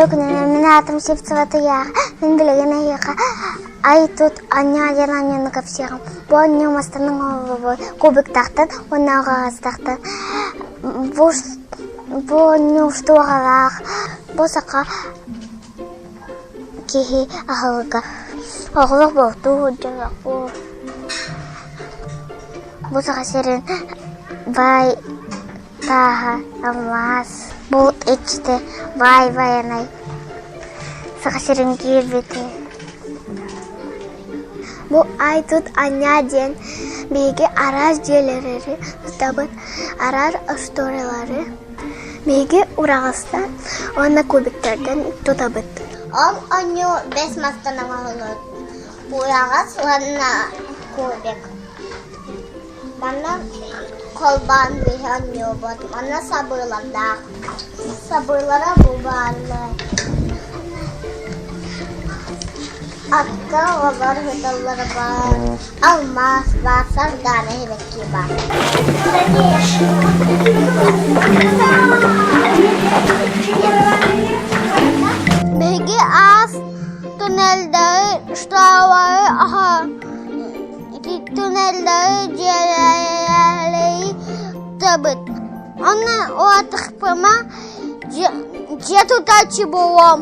Үтүө күнүнэн мин аатым Сивцева Туйаара. Мин билигин эһиэхэ Ай-тут анньаа диэн анньыыны кэпсиэҕим. Бу анньыы мастан оҥоһуллубут кубиктаахтан уонна аҕаҕастаахтан. Бу бу оонньуу устуоҕалаах. Бу саха киһи аһылыга. Оҕолор бултуу сылдьаллар. Бу саха сирин баай тааһа алмаас. Булт иччитэ баай байанай Саха сирин киирбитэ. Бу ай-тут анньаа диэн биһиги араас дьиэлэри тутабыт, араас остуоруйалары биһиги ураҕастан уонна кубиктартан тутабыт. Ол оонньуу бэс мастан оҥоһуллубут ураҕас уонна кубик. Манна холбоон биһи оонньуубут, манна сабыылардаах. Сабыылара бу бааллар. Акка олор сыталлара баар, алмаас баар, сардаана сибэкки баар. Биһиги аас туннеллэри штабары аһа Ити туннеллэри дьиэлэри тутабыт. Онно улаатыахпына дьиэ тутааччы буолуом.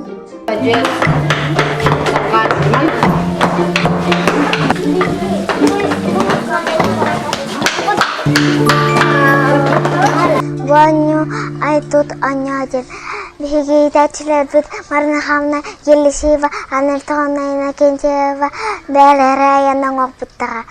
Бу оонньуу ай-тут оонньоо диэн биһиги иитээччилэрбит Марина Михайловна Елисеева, Анна Антоновна Иннокентьева бэйэлэрэ айан оҥорбуттара.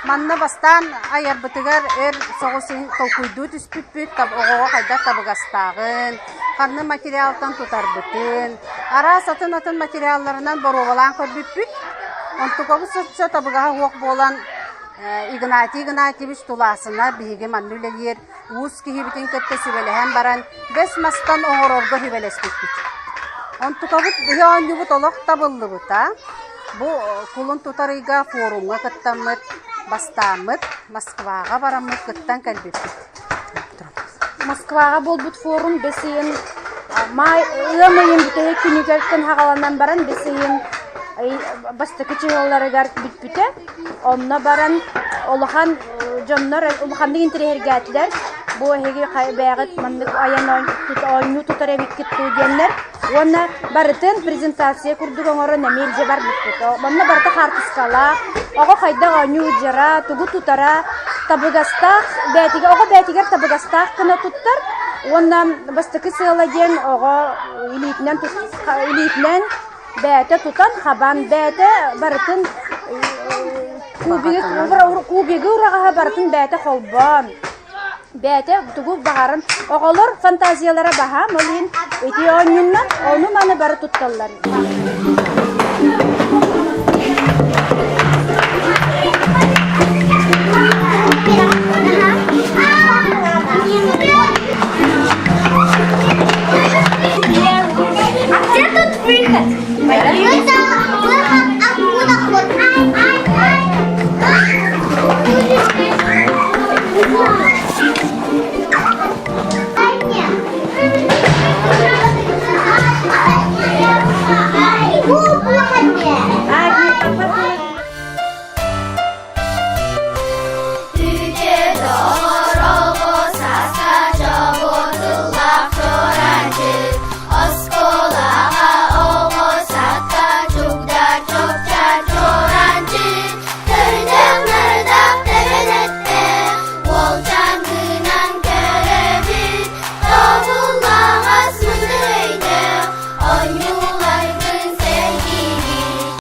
Манна бастаан айарбытыгар өр соҕус толкуйдуу түспүппүт, оҕоҕо хайдах табыгастааҕын, ханна материалтан тутарбытын, араас атын-атын материалларынан боруобалаан көрбүппүт. Онтукабыт соччо табыгаһа суох буолан Игнатий Игнатьевич Тулаасына биһиги манна үлэлиир уус киһибитин кытта сүбэлэһэн баран бэс мастан оҥорорго сүбэлэспиппит. Онтукабыт биһи оонньуубут олох табыллыбыта. Бу кулун тутар ыйга форумҥа кыттаммыт, бастааммыт, Москваҕа бараммыт кыттан кэлбиппит. Москваҕа буолбут форум бэс ыйын маай ыам ыйын бүтэһик күнүгэр хаҕаланан баран бэс ыйын бастакы чыһыларыгар бүппүтэ. Онно баран улахан дьоннор улаханнык интэриэһиргээтилэр. Бу эһиги бэйэҕит маннык айан оонньуу тутар эбиккит дуу диэннэр. Уонна барытын презентация курдук оҥорон эмиэ илдьэ барбыппыт. Манна барыта хаартыскалаах, оҕо хайдах оонньуу сылдьара, тугу тутара, табыгастаах бэйэтигэр оҕо бэйэтигэр табыгастаах гына туттар. Уонна бастакы сыала диэн оҕо илиитинэн илиитинэн бэйэтэ тутан хабан бэйэтэ барытын кубигы кубигы ураҕаһа барытын бэйэтэ холбоон бэйэтэ тугу баҕаран оҕолор фантазиялара баһаам ол иһин ити оонньууннан ону маны бары тутталлар.